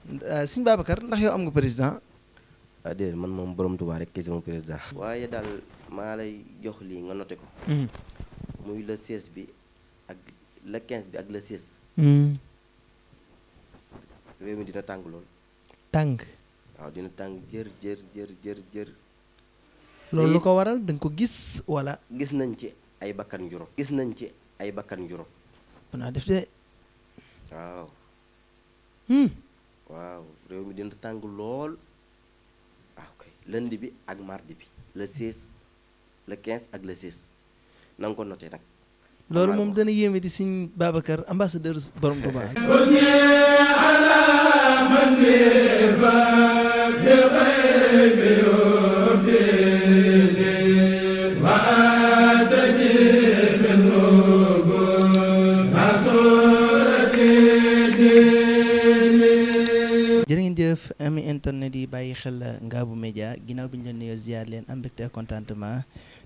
sëñ Babacar ndax yow am nga président. ah déedéet man moom borom Tuubaa rek kii sama président. waaye daal maa lay jox lii nga noté ko. muy le 16 bi ak le 15 bi ak le 16. réew mi dina tàng lool. tàng. waaw dina tàng jër jër jër jër jër. loolu lu ko waral da nga ko gis wala. gis nañ ci ay bakkan njuró. gis nañ ci ay bakkan njuró. naa def de. waaw. waaw réew mi dina tàng lool. waaw kay lundi bi ak mardi bi. le 16 le 15 ak le 16 na nga ko noté nag. loolu moom dana yéeme di sëñ Babacar ambassadeur borom Tuubaa. jërë ngeen jëf ami internet yi bàyyi xel Ngabou Média ginnaaw bi ñu leen nuyoo ziar leen am mbégte ak contentement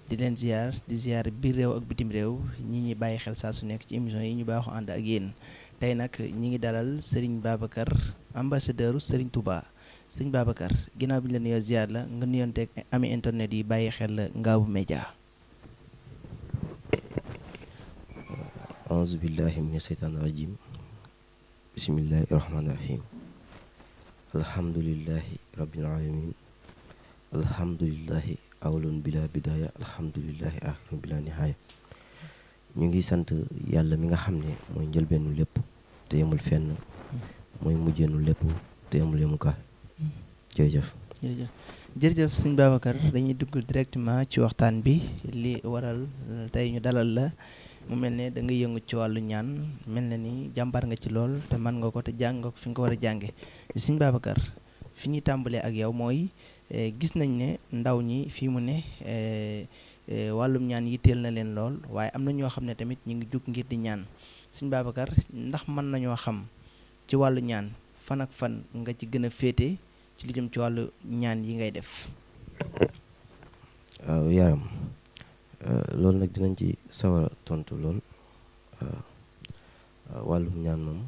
di leen ziar di ziar biir réew ak bitim réew ñi bàyyi xel saa su nekk ci émission yi ñu baaxoo ànd ak yéen tey nag ñi ngi dalal Serigne Babacar ambassadeur Serigne Touba Serigne Babacar ginnaaw bi ñu leen nuyoo ziar la nga nuyonteeg ami internet yi bàyyi xel Ngabou Média. auzu billahi mina seytaani rajim bismillahi rahmaani rahim alhamdulillahi rabbil alamin alhamdulillahi awlun bila bidaya alhamdulillahi axirun bila nihaaya ñu ngi sant yàlla mi nga xam ne mooy njëlbeenu lépp te yemul fenn mooy mujjeenu lépp te yemul yemukaay jërëjëf jërëjëf sëñ Babacar dañuy dugg directement ci waxtaan bi li waral tey ñu dalal la mu mel ne da nga yëngu ci wàllu ñaan mel na ni jàmbaar nga ci lool te mën nga ko te jàng nga ko fi nga ko war a jànge sëñ Babacar fi ñuy tàmbalee ak yow mooy gis nañ ne ndaw ñi fii mu ne wàllum ñaan yitteel na leen lool waaye am na ñoo xam ne tamit ñu ngi jug ngir di ñaan sëñ Babacar ndax mën nañoo xam ci wàllu ñaan fan ak fan nga ci gën a féete ci li jëm ci wàllu ñaan yi ngay def. waaw yaram loolu nag dinañ ci sawar a tontu lool wàllum ñaan moom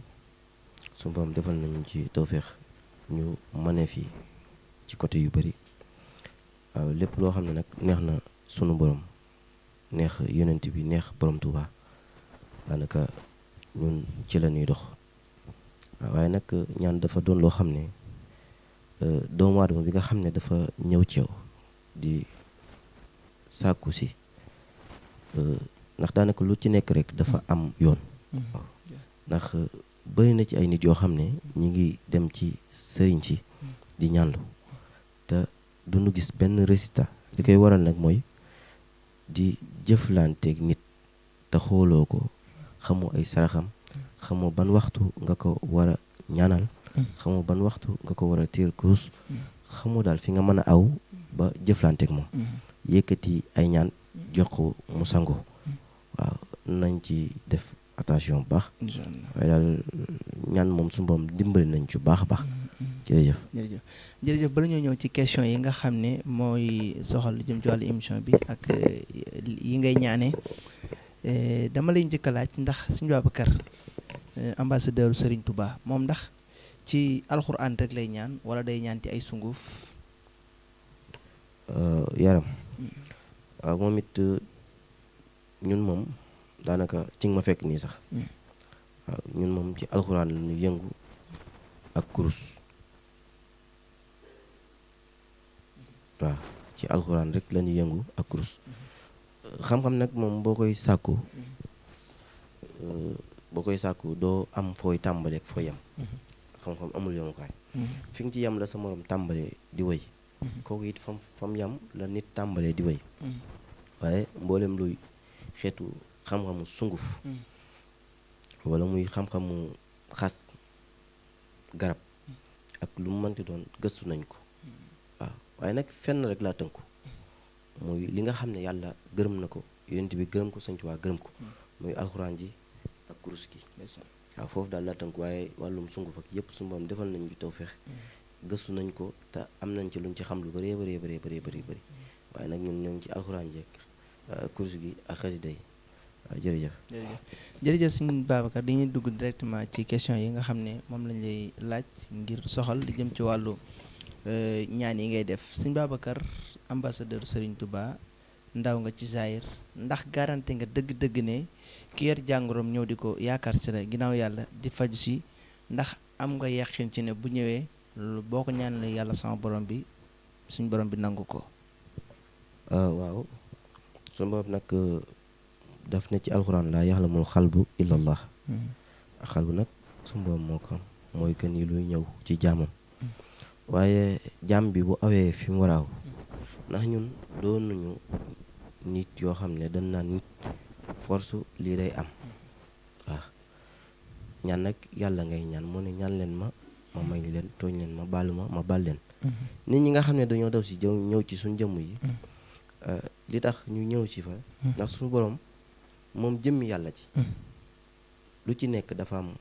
su borom defal nañu ci tawféex ñu mënee fii ci côté yu bari waaw lépp loo xam ne nag neex na sunu borom neex yonent bi neex borom Tuubaa daanaka ñun ci la ñuy dox waaw waaye nag ñaan dafa doon loo xam ne doomu aadama bi nga xam ne dafa ñëw ci yow di sàkku si ndax daanaka lu ci nekk rek dafa am yoon waaw ndax bari na ci ay nit yoo xam ne ñi ngi dem ci sëriñ si di ñaanlu te duñu gis benn résultat li koy waral nag mooy di jëflanteeg nit te xooloo ko xamoo ay saraxam xamoo ban waxtu nga ko war a ñaanal xamoo ban waxtu nga ko war a tiir kurus xamoo daal fi nga mën a aw ba jëflanteeg moom yëkkati ay ñaan jox ko mu sango waaw nañ ci def attention bu baax waaye daal ñaan moom su boom dimbali nañ ci baax a baax jërëjëf bala ñoo ñëw ci question yi nga xam ne mooy soxal lu jëm ci wàllu émission bi ak yi ngay ñaane dama lay njëkk a laaj ndax sëñ Babacar ambassadeur Serigne Touba moom ndax ci alxuraan rek lay ñaan wala day ñaan ci ay sunguf yaram waaw moom it ñun moom daanaka ci nga ma fekk nii sax waaw ñun moom ci alxuraan la ñu yëngu ak kurus waaw ci alxuraan rek la ñu yëngu ak kurus xam-xam nag moom boo koy sàkku doo am fooy tàmbale ak fooy yem xam-xam amul yemukaay fi nga ci yem la sa morom tàmbale di wéy kooku it fam yam la nit tàmbalee di wéy waaye mboolem luy xeetu xam-xamu sunguf wala muy xam-xamu xas garab ak lu mu mënti doon gëstu nañ ko waaw waaye nag fenn rek laa tënku muy li nga xam ne yàlla gërëm na ko yonent bi gërëm ko Sëñ Tuubaa gërëm ko muy alxuraan ji ak kurus gi waaw foofu daal laa tënku waaye wàllum sunguf ak yëpp suñu borom defal nañu tawfeex gëstu nañ ko te am nañ ci luñ ci xam lu bëree bëri waaye nag ñun ñoo ngi ci alxuraan jeeg kurus gi ak xasida yi waaw jërëjëf. jërëjëf sëñ Babacar dañuy dugg directement ci question yi nga xam ne moom lañ lay laaj ngir soxal li jëm ci wàllu ñaan yi ngay def sëñ Babacar ambassadeur Serigne Touba ndaw nga ci Zahir ndax garanti nga dëgg-dëgg ne ki yor jàngoroom ñëw di ko yaakaar si la ginnaaw yàlla di faju si ndax am nga yaqin ci ne bu ñëwee boo ko ñaanalee yàlla sama borom bi suñ borom bi nangu ko. waaw suñu borom nag daf ne ci alxuraan laa yaxlamul xalbu illallah. xalbu nag suñu borom moo ko am mooy que ni luy ñëw ci jaamam. waaye jaam bi bu awee fi mu war a aw ndax ñun doon nañu nit yoo xam ne dañ naan nit force lii day am waaw ñaan nag yàlla ngay ñaan mu ne ñaan leen ma may leen tooñ leen ma baalu ma baal leen. nit ñi nga xam ne dañoo daw si ñëw ci suñu jëmm yi. li tax ñu ñëw ci fa. ndax suñu borom moom jëmmi yàlla ci. lu ci nekk dafa am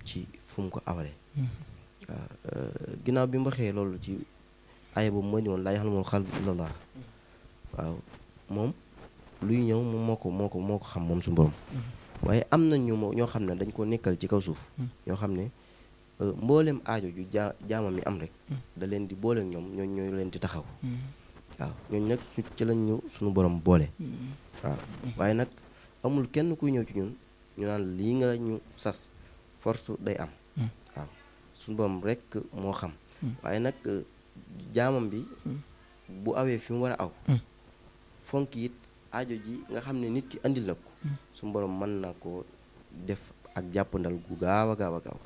ci fu mu ko awalee. waaw ginnaaw bi mu waxee loolu ci aaya boobu moo ni woon laa yaxlamul xalbu illallah waaw moom luy ñëw moom moo ko xam moom suñu borom. waaye am na ñoo xam ne dañ ko nekkal ci kaw suuf. ñoo xam ne mboolem aajo ju jaamam mi am rek. da leen di boole ñoom ñooy leen di taxaw. waaw ñooñu nag ci lañ ñu suñu borom boole. waaw waaye nag amul kenn kuy ñëw ci ñun ñu naan lii nga ñu sas force day am. waaw suñu borom rek moo xam. waaye nag jaamam bi bu awee fi mu war a aw. fonk it aajo ji nga xam ne nit ki andil na ko. suñu borom mën na ko def ak jàppandal gu gaaw a gaaw a gaaw.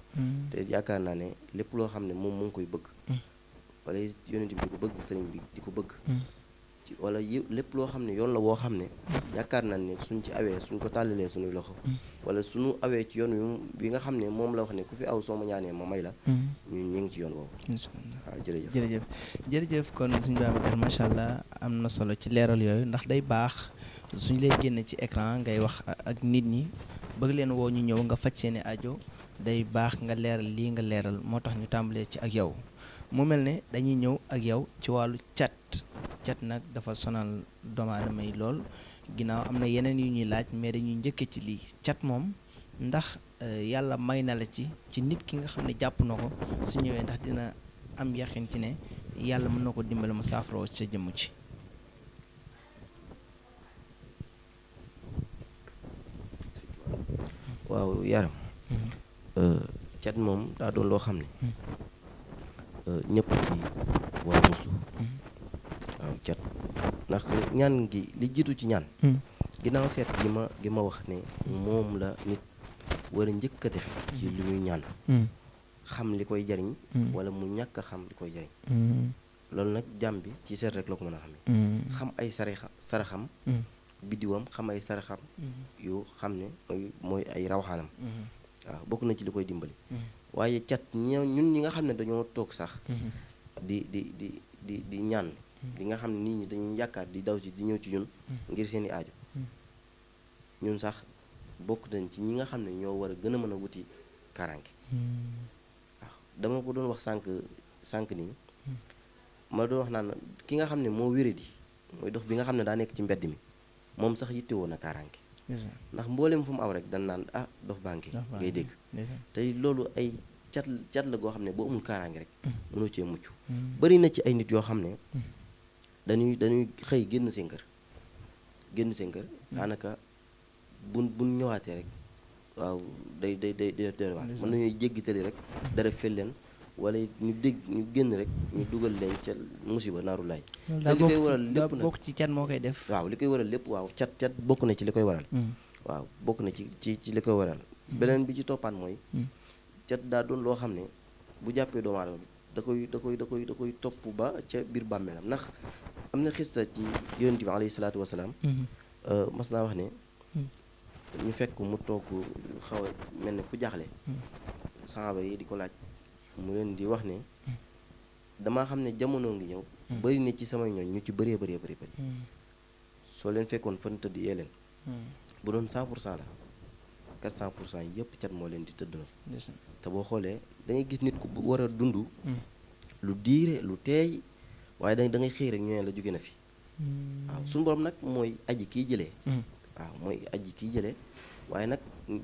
te yaakaar naa ne lépp loo xam ne moom mu ngi koy bëgg. wala yonent bi di ko bëgg sëriñ bi di ko bëgg. ci wala lépp loo xam ne yoon la woo xam ne. yaakaar naa ne suñ ci awee suñ ko tàllalee suñuy loxo. wala suñu awee ci yoon bi nga xam ne moom la wax ne ku fi aw soo ma ñaanee ma may la. ñu ngi ci yoon boobu. waaw jërëjëf kon suñu Babacar macha allah am na solo ci leeral yooyu ndax day baax suñu lay génne ci écran ngay wax ak nit ñi bëgg leen woo ñu ñëw nga faj seeni ajo day baax nga leeral lii nga leeral moo tax ñu tàmbalee ci ak yow. mu mel ne dañuy ñëw ak yow ci wàllu cat nag dafa sonal doomu aadama yi lool ginnaaw am na yeneen yu ñuy laaj mais dañuy njëkke ci lii cat moom ndax yàlla may na la ci nit ki nga xam ne jàpp na ko su ñëwee ndax dina am yaxin ci ne yàlla mën na ko dimbale mu saafara ci sa jëmm ci. waaw yaram cat moom daa doon loo xam ne ñëpp ci war a muslu waaw cat ndax ñaan gi li jiitu ci ñaan ginnaaw seet gi ma wax ne moom la nit war a njëkk a def ci li muy ñaan xam li koy jariñ wala mu ñàkk a xam li koy jariñ loolu nag jàmm bi ci seet rek la ko mën a xamee xam ay saraxam biddiwam xam ay saraxam yu xam ne mooy ay rawaxaanam waaw bokk na ci li koy dimbali waaye cat ñun ñi nga xam ne dañoo toog sax di ñaan di nga xam ne nit ñi dañuy yaakaar di daw ci di ñëw ci ñun ngir seeni aajo ñun sax bokk nañ ci ñi nga xam ne ñoo war a gën a mën a wuti kaaraange waaw dama ko doon wax sànq nii ma doon wax naan ki nga xam ne moo wéradi mooy dox bi nga xam ne daa nekk ci mbedd mi moom sax yittewoo na kaaraange ndax mboolem fu mu aw rek dañ naan dox banque ngay dégg te loolu ay cat la goo xam ne boo amul kaaraange rek mënoo cee mucc bari na ci ay nit yoo xam ne dañuy xëy génn seen kër daanaka buñ ñëwaatee rek waaw day waar mën nañuy jéggi tali rek dara fel leen wala ñu génn rek ñu dugal leen ca musiba naaru laay te li koy waral lépp nag bokk ci cat moo koy def waaw li koy waral lépp waaw cat bokk na ci li koy waral waaw bokk na ci li koy waral beneen bi ci toppaat mooy cat daa doon loo xam ne bu jàppee doomu aadama bi da koy topp ba ca biir bàmmeelam ndax am na xista ci yonent bi alayhi salaatu wasalaam mas naa wax ne ñu fekk mu toog xaw a mel ne ku jaaxle saxaaba yi di ko laaj mu leen di wax ne damaa xam ne jamono ngi ñëw bari na ci samay ñooñ ñu ci bëree bëri soo leen fekkoon fan tëdd yee leen bu doon 100% la 400% yëpp cat moo leen di tëdd na te boo xoolee da ngay gis nit ku war a dund lu diire lu teey waaye da ngay xëy rek ñu ne la jóge na fi waaw suñu borom nag mooy aji kiy jëlee waaw mooy aji kiy jëlee waaye nag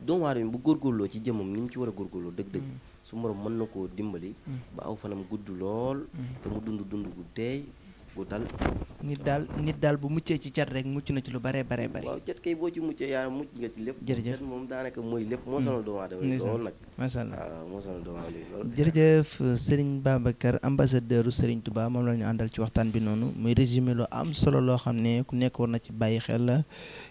doomu aadama bu góorgóorloo ci jëmmam ni mu ci war a góorgóorloo dëgg-dëgg su borom mën na koo dimbali ba aw fanam gudd lool te mu dund gu teey gu dal. nit daal bu muccee ci cat rek mucc na ci lu bare bare bare. waaw cat kay boo ci muccee yaa mucc nga ci lépp. jërëjëf cat moom daanaka mooy lépp moo sonal doomu aadama yi lool nag. macha allah waaw moo sonal doomu aadama yi lool. jërëjëf Serigne Babacar ambassadeur Serigne Touba moom la ñu àndal ci waxtaan bi noonu muy résumé lu am solo loo xam ne ku nekk war na ci bàyyi xel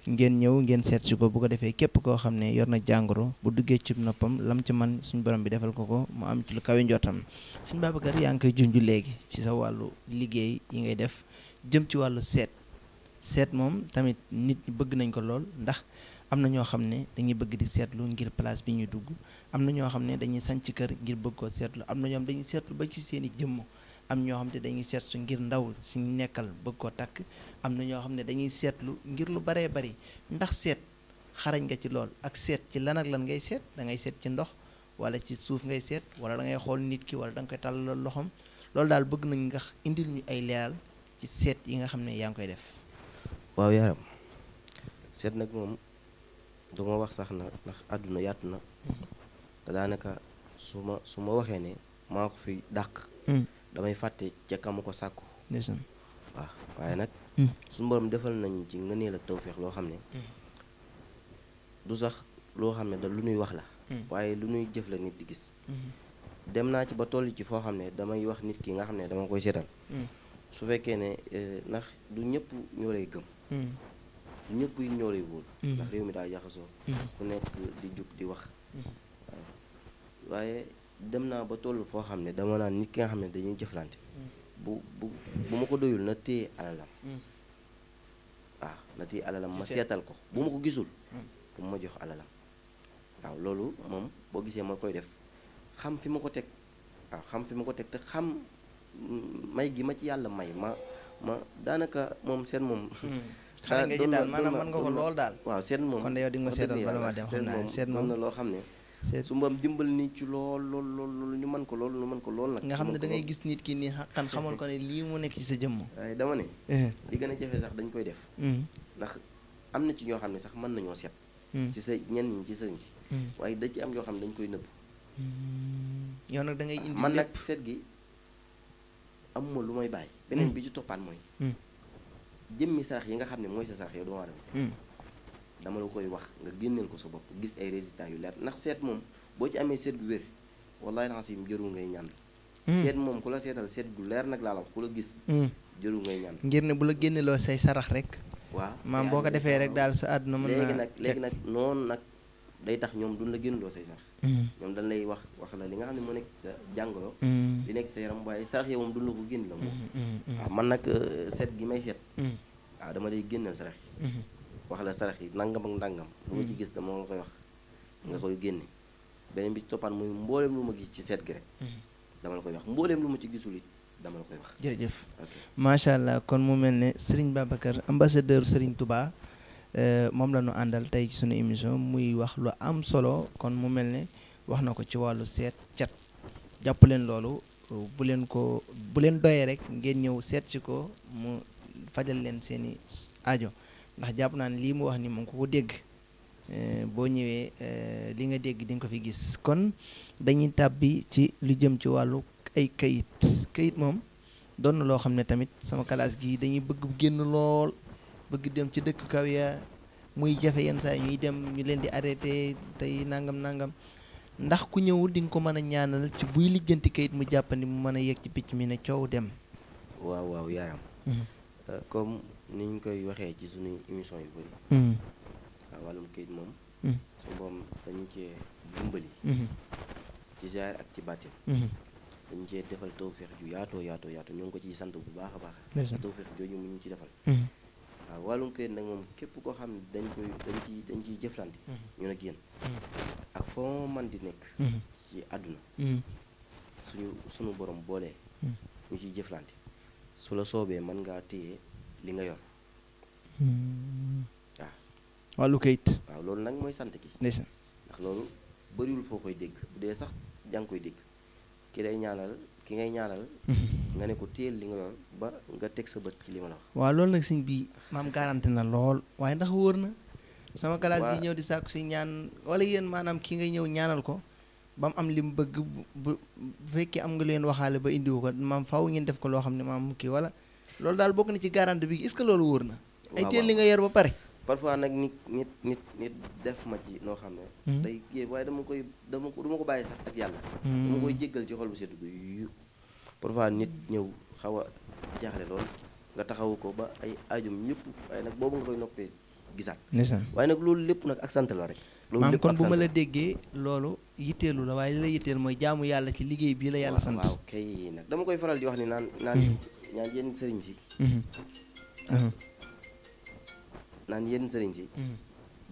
ngeen ñëw ngeen seet si ko bu ko defee képp koo xam ne yor na jàngoro bu duggee ci noppam lam ci man suñu borom bi defal ko mu am ci lu kawe njottam. Serigne Babacar yaa ngi koy junj léegi ci sa wàllu liggéey yi ngay def jëm ci wàllu seet moom tamit nit ñi bëgg nañ ko lool ndax am na ñoo xam ne dañuy bëgg di seetlu ngir place bi ñuy dugg am na ñoo xam ne dañuy sanc kër ngir bëgg koo seetlu am na ñoom dañuy seetlu ba ci seen i jëmm am ñoo xam ne dañuy seetlu ngir ndaw si nekkal bëgg koo takk am na ñoo xam ne dañuy seetlu ngir lu baree bari ndax seet xarañ nga ci lool ak seet ci lan ak lan ngay seet da ngay seet ci ndox wala ci suuf ngay seet wala da ngay xool nit ki wala da nga koy tàllal loxoom loolu daal bëgg nañ nga indil ñu ay leeral ci seet yi nga xam ne yaa ngi koy def. waaw yaram seet nag moom duma wax sax na ndax àdduna yaatu na te daanaka su ma waxee ne maa ko fi dàq damay fàtte ca kamu ko sàkku waaw waaye nag suñu borom defal nañ ci ngëneel ak tawfeex loo xam ne du sax loo xam ne da lu ñuy wax la waaye lu ñuy jëf la nit di gis dem naa ci ba toll ci foo xam ne damay wax nit ki nga xam ne dama koy seetal su fekkee ne ndax du ñëpp ñoo lay gëm du ñëpp yi ñoo lay wóolu ndax réew mi daa jaxasoo ku nekk di jug di wax waaye dem naa ba toll foo xam ne dama naan nit ki nga xam ne dañuy jëflante bu ma ko doyul na téye alalam waaw na téye alalam ma seetal ko bu ma ko gisul bu ma jox alalam waaw loolu moom boo gisee ma koy def xam fi ma ko teg waaw xam fi ma ko teg te xam may gi ma ci yàlla may ma daanaka moom seen moom xale nga ji daal maanaam mën nga ko lool daal waaw seet moom kon de yow di nga ma seetal bala maa dem xam naa seet moom na loo xam ne su mbam dimbal ni ci lool ñu mën ko lool nag nga xam ne da ngay gis nit ki nii xaqan xamal ko ne lii mu nekk ci sa jëmm waaye dama ne li gën a jafe sax dañ koy def ndax am na ci ñoo xam ne sax mën nañoo seet ci sa ñenn ñi ci sëriñ si waaye da ci am yoo xam ne dañ koy nëbb yow nag da ngay indi man nag seet gi amuma lu may bàyyi beneen bi ci toppaat mooy jëmmi sarax yi nga xam ne mooy sa sarax yow doomu aadama dama la koy wax nga génneel ko sa bopp gis ay résultats yu leer ndax seet moom boo ci amee seet gu wér wallahi lancim jërul ngay ñaan seet moom ku la seetal seet gu leer nag laa la wax ku la gis jërul ngay ñaan ngir ne bu la génneloo say sarax rek waaw maam boo ko defee rek daal sa àdduna mën na léegi nag noonu nag day tax ñoom duñ la génneloo say sarax ñoom dañ lay wax la li nga xam ne moo nekk sa jàngoro li nekk sa yaram waaye sarax yow moom duñ la ko génn la moom waaw man nag seet gi may seet waaw dama lay génneel sarax yi wax la sarax yi nangam ak ndàngam lu ma ci gis dama la koy wax nga koy génne beneen bi ci toppaan muy mbooleem lu ma gis ci seet gi rek dama la koy wax mbooleem lu ma ci gisul it dama la koy wax jërëjëf macha allah kon mu mel ne Serigne Babacar ambassadeur Serigne Touba moom la ñu àndal tey ci sunu émission muy wax lu am solo kon mu mel ne wax na ko ci wàllu seet cat jàpp leen loolu bu leen doyee rek ngeen ñëw seet si ko mu fajal leen seeni aajo ndax jàpp naa ne lii mu wax ni moom ko dégg boo ñëwee li nga dégg di nga ko fi gis kon dañuy tàbbi ci lu jëm ci wàllu ay kayit moom doon na loo xam ne tamit sama classe gi dañuy bëgg génn lool bëgg dem ci dëkk kaw ya muy jafe yenn saa ñuy dem ñu leen di arrêté tey nangam ndax ku ñëwul di nga ko mën a ñaanal ci buy lijjanti kayit mu jàppandi mu mën a yegg ci picc mi ne coow dem waaw yaram comme ni ñu koy waxee ci suñu émission yu bëri waaw wàllum kayit moom su moom dañu cee dimbali ci zaahir ak ci baatin dañu cee defal tawfeex ju yaatoo ñoo ngi ko ciy sant bu baax a baax tawfeex jooju mu ñu ci defal waaw wàllum kayit nag moom képp koo xam ne dañ ciy jëflante ñu nag yéen ak foo man di nekk ci àdduna suñu borom boolee ñu ciy jëflante su la soobee mën ngaa téye li nga yor waaw wàllu kayit waaw loolu nag mooy sant gi ndax loolu bëriwul foo koy dégg bu dee sax yaa ngi koy dégg ki ngay ñaanal nga ne ko téel li nga yor ba nga teg sa bët ci li ma la wax waaw loolu nag sëñ bi maam garanti na lool waaye ndax wóor na sama classe waa bi ñëw di sàkku si ñaan wala yéen maanaam ki ngay ñëw ñaanal ko ba mu am li mu bëgg bu fekkee am nga leen waxaale ba indiwu ko maam faaw ngeen def ko loo xam ne maam kii wala loolu daal bokk na ci garantie bi est-ce que loolu wóor na ay teel li nga yor ba pare parfois nag nit def ma ci noo xam ne day kii waaye duma ko bàyyi sax ak yàlla dama koy jéggal ci xol bu seddu yu parfois nit ñëw xaw a jaaxle lool nga taxawu ko ba ay ajum ñëpp waaye nag boobu nga koy noppee gisaat waaye nag loolu lépp nag ak sant la rek loolu maam lépp kon ak bu sant ma la la déggee loolu yitteelu la waaye li la yitteel mooy jaamu yàlla ci liggéey bii la yàlla sant waaw kay nag dama koy faral di wax ni naan ñaan yenn sëriñ si naan yenn sëriñ si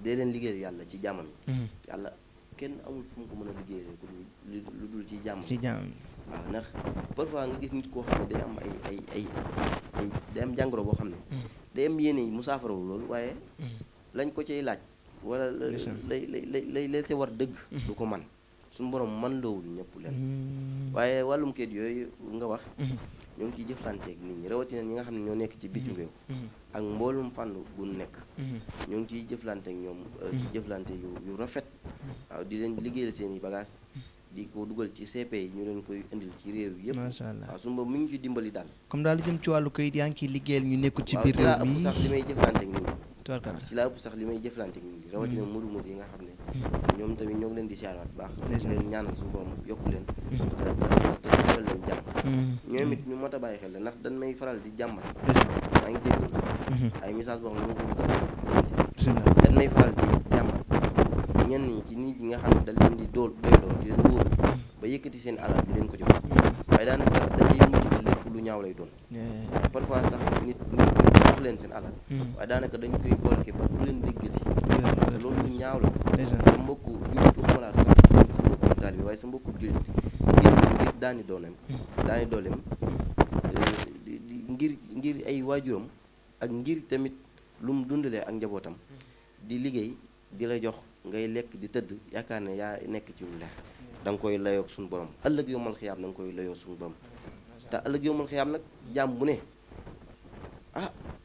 dee leen liggéeyal yàlla ci jàmmam yi yàlla kenn amul fu mu ko mën a liggéeyal ku lu dul ci jàmmam ci jaam waaw ndax parfois nga gis nit koo xam ne day am ay day am jàngoro boo xam ne day am yéene mu saafarawu loolu waaye lañ ko cay laaj wala lay te war dëgg du ko man suñu borom man loowul ñëpp leen waaye wàllum kayit yooyu nga wax ñoo ngi ciy jëflanteeg nit ñi rawatina ñi nga xam ne ñoo nekk ci bitim réew ak mboolum fànn bu nekk ñoo ngi ciy jëflanteeg ñoom ci jëflante yu rafet waaw di leen liggéeyal seen i bagage di ko dugal ci CP yi ñu leen koy indil ci réew yëpp macha allah waaw suñu boobu mi ngi ci dimbali daal comme daal lu jëm ci wàllu kayit yaa ngi ciy liggéeyal ñu nekkul ci waaw biir ci laa réew ëpp mi sax li may jëflanteeg nit ñi tubarkalla ci laa ëpp sax li may jëflanteeg nit ñi rawatina mudu yi nga xam ne ñoom tamit ñoo ngi leen di siyaaraat bu baax di leen ñaanal suñu borom yokku leen te defal leen jàmm ñoom it ñu mot a bàyyi xel la ndax dañ may faral di jàmbat maa ngi déglu sax ay message boo xam ne moo ko dugal dañ may faral di jàmbat ñenn ñi ci nit ñi nga xam ne da leen di doyloo di leen wóor ba yëkkati seen alal di leen ko jox waaye daanaka dajey mujj ba lépp lu ñaaw lay doon parfois sax nit jox leen seen alal waaye daanaka dañ koy bloqué ba du leen déggati te loolu lu ñaaw la sa mbokku jullit waxuma laa sax sa mbokku taalibe waaye sa mbokku jullit ngir daani dooleem ngir ay waajuram ak ngir tamit lu mu dundalee ak njabootam di liggéey di la jox ngay lekk di tëdd yaakaar ne yaa nekk ci lu leer da nga koy layoog suñu borom ëllëg yomal xiyaam da nga koy layoo suñu borom te ëllëg yomal xiyaam nag jaam bu ne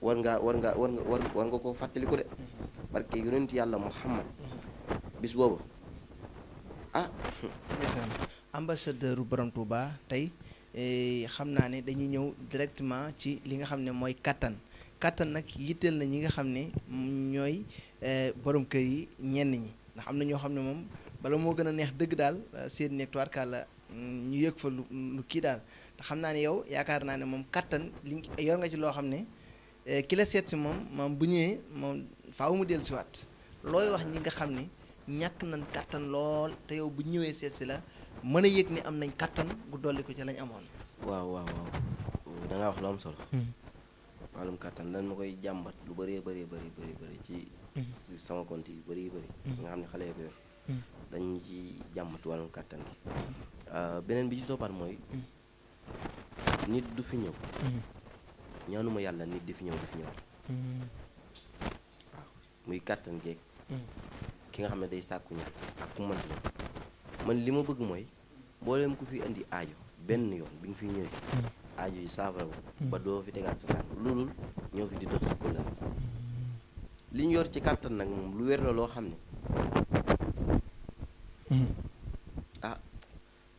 war nga ko fàttali ko de parce que yonent yàlla Muhammad bis boobu ambassadeur borom Touba tey xam naa ne dañuy ñëw directement ci li nga xam ne mooy kattan nag yitteel na ñi nga xam ne ñooy borom kër yi ñenn ñi ndax am na ñoo xam ne moom bala moo gën a neex dëgg daal seen nekk tubaarkàlla ñu yëg fa lu kii daal te xam naa ne yow yaakaar naa ne moom kattan li yor nga ci loo xam ne ki la seet si moom bu ñëwee moom faaw mu dellu si waat looy wax ñi nga xam ne ñàkk nañ kattan lool te yow bu ñëwee seet si la mën a yëg ni am nañ kattan gu dolli ko ci lañ amoon. waaw da nga wax lu am solo. wàllum kattan lan ma koy jàmbat lu bëree bëri ci sama compte yi bëri nga xam ne xale ko yor dañ ci jàmbat wàllum kattan gi beneen bi ci toppaat mooy nit du fi ñëw ñaanuma yàlla nit di fi ñëw waaw muy kattan geeg ki nga xam ne day sàkku ñaan ak ku mënti man li ma bëgg mooy mbooleem ku fi indi aajo benn yoon bi nga fi ñëwee aajo yi saafara ba doo fi tegaat sa tànk loolul ñoo fi di dox su ko la li ñu yor ci kàttan nag moom lu wér la loo xam ne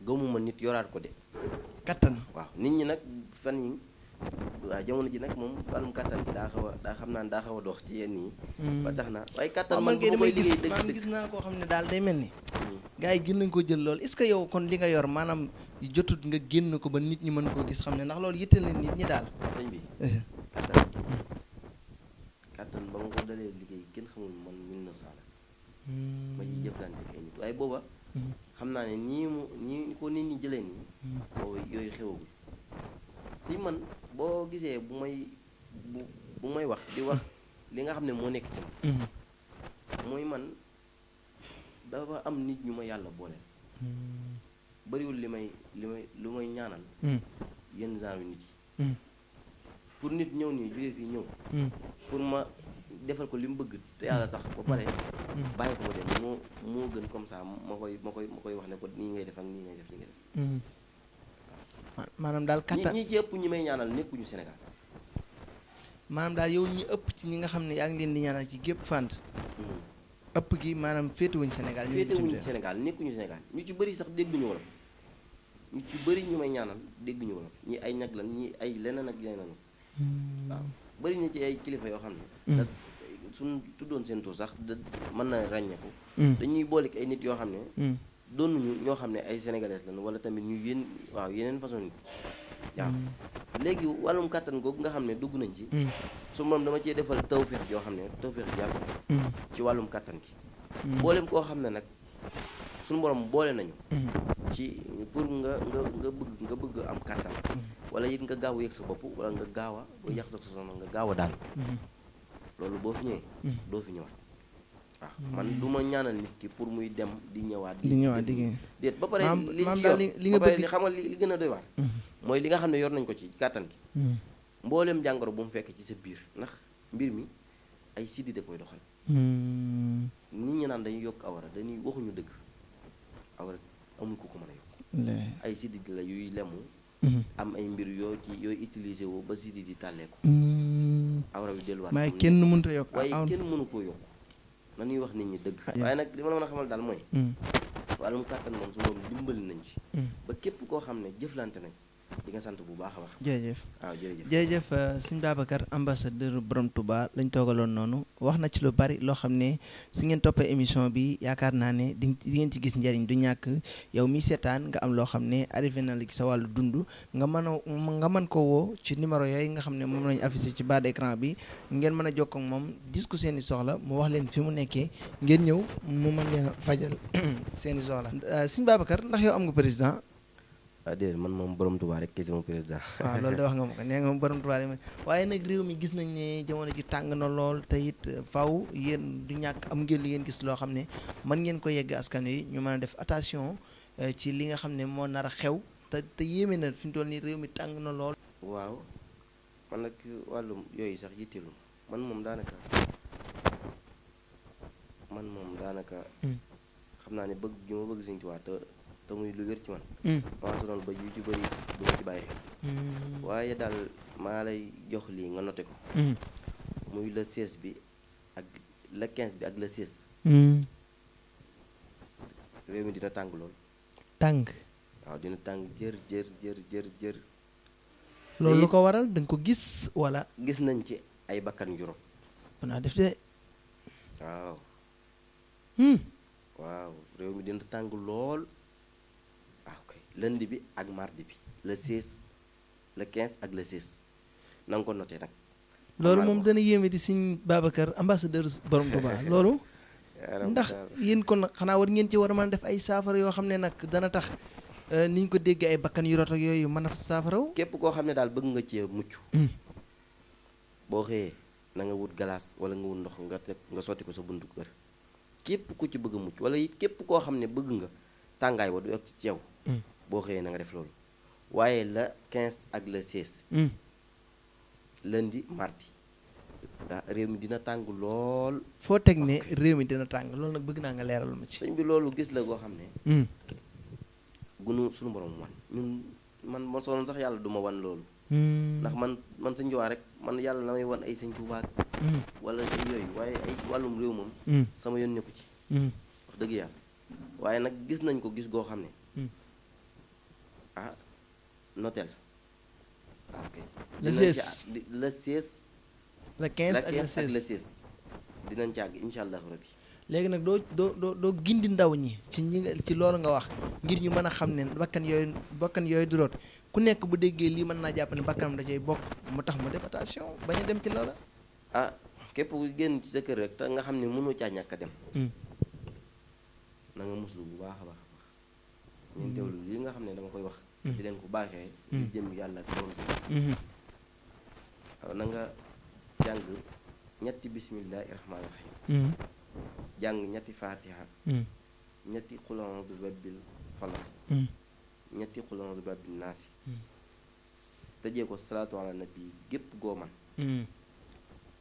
gëmuma nit yoraat ko de kattan waaw nit ñi nag fan yi waaw jamono ji nag moom wàllum kattan bi daa xam naa daa xaw a dox ci yenn yi ba tax na waaye kattan man damay gis naa koo xam ne daal day mel ni gars yi gën nañ ko jël lool est-ce que yow kon li nga yor maanaam jotut nga génn ko ba nit ñi mën koo gis xam ne ndax loolu yitteel na nit ñi daal sëñ bi kattan ba nga ko dalee liggéey kenn xamul man 1900 la ma ciy jëflante ak ay nit waaye booba xam naa ne nii ko nit ñi jëlee nii boobu yooyu xewagul si man boo gisee bu may wax di wax li nga xam ne moo nekk ci man mooy man dafa am nit ñu ma yàlla booleel bariwul lu may ñaanal yenn genre nit yi pour nit ñëw nii jógee fii ñëw pour ma defal ko li mu bëgg te yàlla tax ba pare bàyyi ko ma dem moo gën comme ça ma koy wax ne ko nii ngay def ak nii ngay def nii ngay def maanaam daal kattan ñi ci ëpp ñi may ñaanal nekkuñu Sénégal maanaam daal yow ñi ëpp ci ñi nga xam ne yaa ngi leen di ñaanal ci gépp fànn ëpp gi maanaam féetewuñ Sénégal. féetewuñ Sénégal nekkuñu Sénégal ñu ci bëri sax dégguñu wolof ñu ci bëri ñu may ñaanal dégguñu wolof ñi ay ñag lan ñi ay leneen ak leneen waaw bëri na ci ay kilifa yoo xam ne suñ tuddoon seen tur sax mën na ràññeeku dañuy boole ay nit yoo xam ne doonuñu ñoo xam ne ay sénégalais lañu wala tamit ñu yeneen façon nit waaw léegi wàllum kàttan googu nga xam ne dugg nañ ci su moom dama cee defal tawféex yoo xam ne tawféex yàlla ci wàllum kàttan gi booleem koo xam ne nag suñu borom boole nañu ci pour nga bëgg am kàttan wala it nga gaaw a yëg sa bopp wala nga gaaw a boo yàq sa soxna nga gaaw a daal loolu boo fi ñëwee doo fi ñëwaat waaw man du ma ñaanal nit ki pour muy dem di ñëwaat déet ba pare li ci yor ba pare xam nga li gën a doy waar mooy li nga xam ne yor nañ ko ci kàttan gi mbooleem jàngoro bu mu fekk ci sa biir ndax mbir mi ay siddi da koy doxal nit ñi naan dañuy yokk awara dañuy waxuñu dëgg awara amul ku ko mën a yokk ay siddi la yuy lemu am ay mbir yooyu utilisé woo ba siddi di tàlleeku awra bi delluwaat waaye kenn mënut a yokk waaye kenn mënu koo yokk nañuy wax nit ñi dëgg waaye nag li ma la mën a xamal daal mooy wàllum kàttan moom su moom dimbali nañ ci ba képp koo xam ne jëflante nañ di nga sant bu baax a baax jërëjëf waaw jërëjëf sëñ Babacar ambassadeur Borom Touba lañ toogaloon noonu wax na ci lu bari loo xam ne su ngeen toppee émission bi yaakaar naa ne di ngeen ci gis njariñ du ñàkk yow mi seetaan nga am loo xam ne arrivé na la ci sa wàllu dund nga mën ko woo ci numéro yooyu nga xam ne moom lañu affiché ci bas d'écran bi ngeen mën a jokkoo ak moom dis ko seeni soxla mu wax leen fi mu nekkee ngeen ñëw mu mën leen a fajal seeni soxla sëñ Babacar ndax yow am nga président déedéet man moom Borom Touba rek kii sama président waaw loolu de wax nga ma ko nee nga moom Borom Touba rek waaye nag réew mi gis nañ ne jamono ji tàng na lool te it faw yéen du ñàkk am ngeen lu ngeen gis loo xam ne mën ngeen ko yegg askan wi ñu mën a def attention ci li nga xam ne moo nar a xew te yéeme na fi mu toll nii réew mi tàng na lool. waaw man nag wàllum yooyu sax yitteelu man moom daanaka xam naa ne bëgg gi ma bëgg Sëñ Tuubaa te muy lu wér ci man maa sonal ba yu ci bëri du ma ci bàyyi xel waaye daal maa lay jox lii nga noté ko muy le 16 bi ak le 15 bi ak le 16 réew mi dina tàng lool waaw dina tàng jër loolu lu ko waral da nga ko gis wala gis nañ ci ay bakkan yu rot naa def de waaw réew mi dina tàng lool lundi bi ak mardi bi le 16 le 15 ak le 16 na nga ko noté nag loolu moom dana yéeme di Sëñ Babacar ambassadeur Borom Touba loolu ndax yéen kon xanaa war ngeen ci war a mën a def ay saafara yoo xam ne nag dana tax ni ñu ko déggee ay bakkan yu rot ak yooyu mën a saafaraw képp koo xam ne daal bëgg nga cee mucc boo xëyee na nga wut galaas wala nga wut ndox nga sotti ko sa buntu kër képp ku ci bëgg a mucc wala it képp koo xam ne bëgg nga tàngaay ba du yokk ci yow boo xëyee na nga def loolu waaye le 15 ak le 16 lundi mardi réew mi dina tàng lool foo teg ne réew mi dina tàng loolu nag bëgg naa nga leeral ma ci sëñ bi loolu gis la goo xam ne gunu suñu borom wan ñun man soloon sax yàlla duma wan loolu ndax man Sëñ Tuubaa rek man yàlla na may wan ay Sëñ Tuubaa wala ay yooyu waaye ay wàllum réew moom sama yoon nekku ci wax dëgg yàlla waaye nag gis nañ ko gis goo xam ne notel ok le 16 le 16 le 15 ak le 16 dinañ ci àgg insha allahu rabbi léegi nag doo gindi ndaw ñi ci loolu nga wax ngir ñu mën a xam ne bakkan yooyu du root ku nekk bu déggee lii mën naa jàpp ne bakkanam da cay bokk mu tax mu def attention bañ a dem ci loola képp ku génn ci sa kër rek te nga xam ne mënoo caa ñàkk a dem na nga muslu bu baax a baax ñun teewlu li nga xam ne dama koy wax di leen ko baaxee di jëm yàlla ak borom waaw na nga jàng ñetti bismillahi rahmaani rahim jàng ñetti fatiha ñetti qul a'udhu bi rabbil falaq ñetti qul a'udhu bi rabbin naasi tëjee ko salaatu ala nabi gépp goo man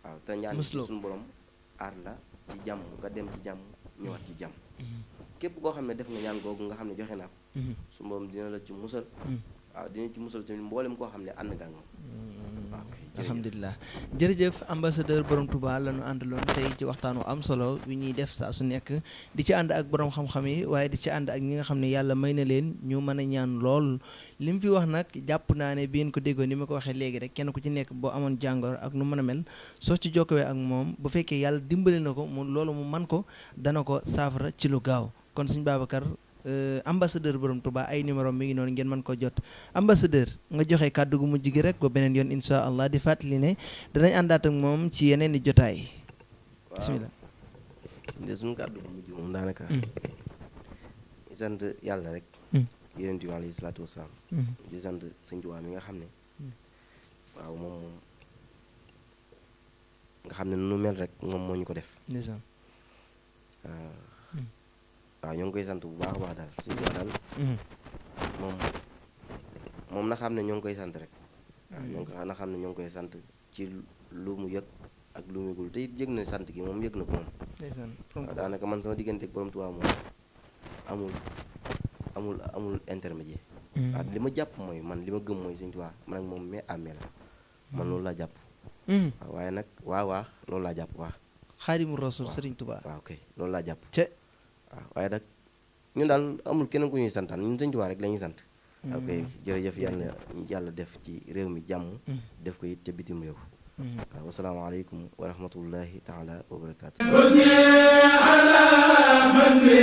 waaw te ñaan ci suñu borom aar la ci jàmm nga dem ci jàmm ñëwaat ci jàmm képp koo xam ne def nga ñaan googu nga xam ne joxe naa ko suñu borom dina la ci musal waaw dina ci musal tamit mboolem koo xam ne ànd nga ak moom alhamdulilah jërëjëf ambassadeur borom Touba la ñu àndaloon tey ci waxtaanu am solo wi ñuy def saa su nekk di ci ànd ak borom xam-xam yi waaye di ci ànd ak ñi nga xam ne yàlla may na leen ñu mën a ñaan lool li mu fi wax nag jàpp naa ne bi ngeen ko déggoo ni ma ko waxee léegi rek kenn ku ci nekk boo amoon jàngoro ak nu mën a mel soo ci jokkowee ak moom bu fekkee yàlla dimbali na ko mu loolu mu man ko dana ko saafara ci lu gaaw kon Sëñ Babacar ambassadeur borom Touba ay numéro mi ngi noonu ngeen mën ko jot ambassadeur nga joxe kàddu gu mujj gi rek ba beneen yoon insha allah di fàttali ne danañ àndaat ak moom ci yeneen i jotaay. bismillah. de suñu kàddu gu mujj moom daanaka di sant yàlla rek yonent bi alayhi salaatu wasalaam di sant Sëñ Tuubaa mi nga xam ne waaw moom nga xam ne nu mel rek moom moo ñu ko def waaw ñoo ngi koy sant bu baax a baax daal Sëñ Tuubaa daal moom na xam ne ñoo ngi koy sant rek waaw ñoo ngi na xam ne ñoo ngi koy sant ci lu mu yëg ak lu mu yëgul te it yëg na sant gi moom yëg na ko moom waaw daanaka man sama diggante ak borom Tuubaa moom amul intermédiaire waaw li ma jàpp mooy man li ma gëm mooy Sëñ Tuubaa man ak moom mais amee la man loolu laa jàpp waaw waaye nag waa loolu laa jàpp waa Xaadimu Rasuul Sëriñ Tuubaa waaw kay loolu laa jàpp waaw waaye nag ñun daal amul keneen ku ñuy santaan ñun Sëñ Tuubaa rek la ñuy sant ok jërëjëf yàlla def ci réew mi jàmm def ko it ca bitim réew waaw wasalaamaaleykum wa rahmatullahi taala wa barakaatu ala man bi